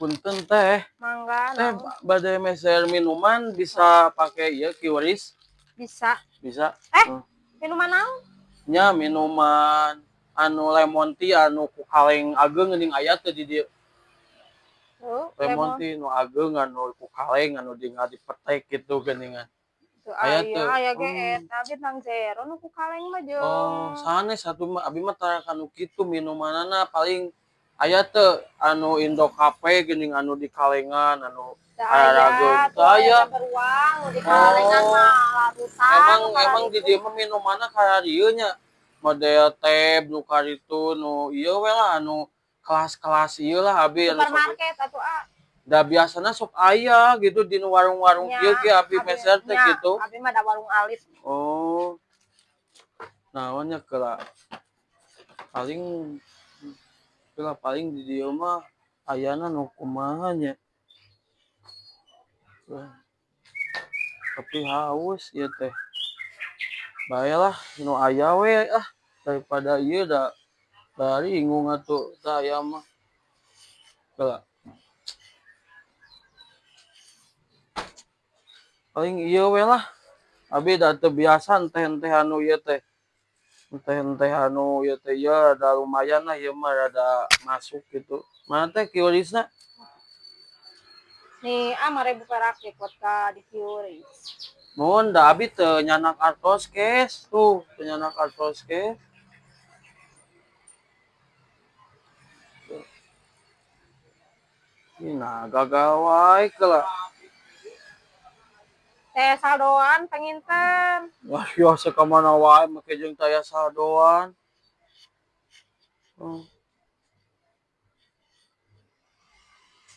Punten, Teh. Mangga. Teh, Naon? Bade meser minuman, bisa pakai ieu QRIS? Bisa. Bisa. Eh. Oh. Minuman naon? Nya minuman anu lemon tea anu ku kaleng ageng geuning, aya teu di dieu? Tuh, Lemon tea nu ageng anu ku kaleng anu di dipetek gitu geuningan. Tuh, Aya aya, teu? aya ge. Eta Bintang Zero nu ku kaleng mah jeung Oh, sanes atuh mah, abi mah tara kanu kitu minumanana. Paling aya teu anu Indo Cafe geuning anu di kalengan anu Teu aya, arageung? tuh. Teu aya. Aya beruang nu di kalengan Oh. mah larutan. Emang Nu emang di kararitu. dieu mah minumanna kararieu nya? Model teh nu karitu nu ieu we lah, anu kelas-kelas ieu lah abi anu sok. Supermarket atuh, ah. Da biasana sok aya gitu di nu warung-warung Nya, kieu ge abi meser teh nya, gitu. Abi mah da warung alit. Oh. Naon nya keula? Paling keula, paling di dieu mah ayana nu kumaha nya? Wah. Tapi haus ieu teh. Bae lah nu aya we ah, daripada ieu da bingung atuh teu aya mah. Keula. Paling ieu we lah. Abi da teu biasa enteh-enteh anu ieu teh. Enteh-enteh anu ieu teh, ieu rada lumayan lah, ieu mah rada masuk gitu. Mana teh QRIS-na? Nih, ah, 5.000 perak ikut ka di QRIS. Mun da abi teu nyandak artos cash tuh, teu nyandak artos cash. Ih, nah gagal wae keula. Teh saldoan panginten. Wah, sia sakamana wae make jeung taya saldoan. Oh.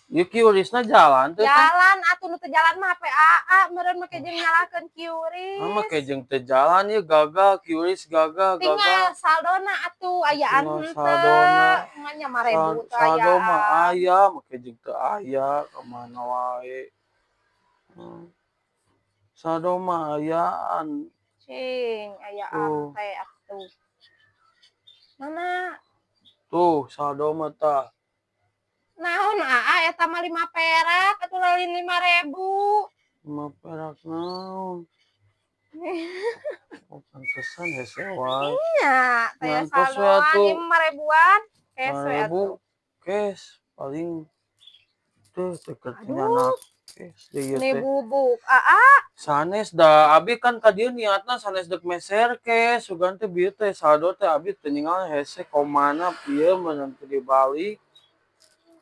Ieu QRIS-na jalan teu, Teh? Jalan atuh, nu teu jalan mah HP AA meureun make jeung nyalakeun QRIS. Ah, make jeung teu jalan ieu, gagal QRIS, gagal gagal. Tinggal saldona atuh, ayaan Tinggal henteu. Saldona. Nya 5.000 teu Saldo mah ayaan. Aya, make jeung teu aya kamana wae. Saldo mah ayaan. Cing, ayaan Tuh. Teh atuh. Mana? Tuh, saldo mah tah. Naon aa, eta mah 5 perak atuh, lain 5.000. 5 perak naon? Oh, pantesan hese wae. Nya, taya Ngantos we saldoan atuh. 5 ribuan. Cash we 5.000 atuh. Cash paling teh teu Aduh. nyandak cash deui ieu Ini teh. Bubuk. Aa, Sanes da abi kan ka dieu niatna sanes deuk meser cash, sugan teh bieu teh saldo teh abi teu ninggal, hese komana ieu mah teu dibalik.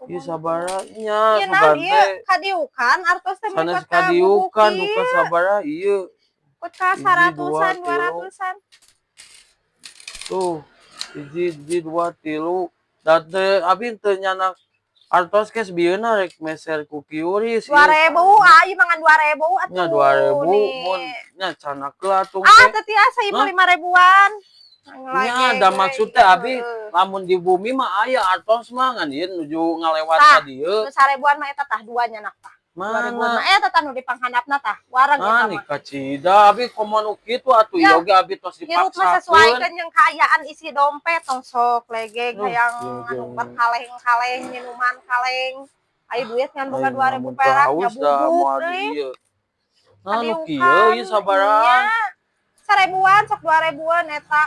Ieu sabaraha nya? Ieu naon Sugan ieu teh kadiukan artos teh sanes mepet ka bubuk kadiukan ieu. Bukan sabaraha ieu. Ikut ka Hiji, dua, 100-an, tilu. 200-an. Tuh, hiji, hiji, dua, tilu. Da teu abi teu nyandak artos cash bieuna rek meser ku QRIS ieu. 2.000, ah, ieu mah ngan 2.000 atuh. Nya 2.000 Nih. Mun nya candak heula atuh Ah, teh. teu tiasa ieu mah Hah? 5 ribuan. Nya da maksud teh abi lamun di bumi mah aya artos mah, ngan ieu nuju ngalewat Tah, ka dieu. Nu 1.000-an mah eta tah, dua nya nak tah. 2.000-an Mana? Mah eta tah nu di panghandapna tah. Wareg eta Ah, mah. nih kacida abi komo nu kitu atuh. Ya. Ieu ge abi tos Hirup mah dipaksakeun. Sesuaikeun jeung kaayaan isi dompet, tong sok legeg Duh, hayang ieu anu jeung berkaleng-kaleng minuman kaleng. Ayo duit ngan boga Aing 2.000 lamun teu perak nya haus da bubuk moal di deui. ieu. Nah, nu kieu Kadiukan. ieu sabaraha? Nya. 1.000-an sok 2.000-an eta.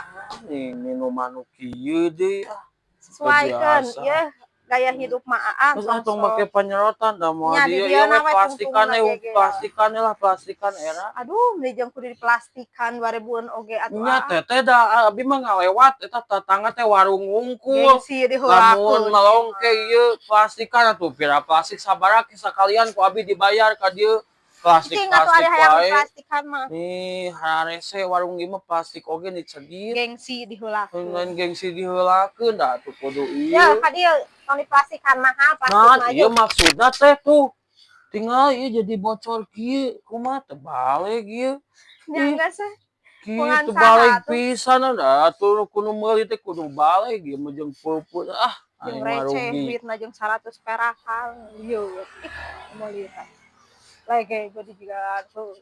Nih minuman nu kieu deui ah. Sesuaikeun Biasa. ieu gaya hidup mah aa. Terus ah, tong make panyerotan da moal Nya, di di ieu dieu ieu we na we plastikan tungtungna we, ge. plastikan lah, plastikan era. Aduh, meni jeung kudu diplastikan 2.000-an oge atuh Nya aa. Teteh da abi mah ngalewat eta tatangga teh warung wungkul. Gengsi Lamun diheulakeun. melong ke ieu plastikan atuh, pira plastik sabaraha sakalian ku abi dibayar ka dieu. Plastik Cicing atuh plastik ari hayang wae. Diplastikan mah. Nih hararese warung ieu mah plastik oge dicegit. Gengsi diheulakeun. Lain gengsi diheulakeun da atuh kudu Ya, ieu. Ka dieu tong diplastikan, mahal plastik Nah, mah ieu aja. Maksudna teh tuh. Tinggal ieu jadi bocor kieu, kumaha teu baleg ieu. Nya Ih, geus eh. kieu Kungan teu saha baleg atuh? Pisan da atuh kudu meuli teh kudu baleg ieu mah jeung peupeut ah. Jeung Aing mah receh rugi. Duitna jeung 100 perakan. Lieur. Ih, meuli teh. Lege gua dijigaan heuh.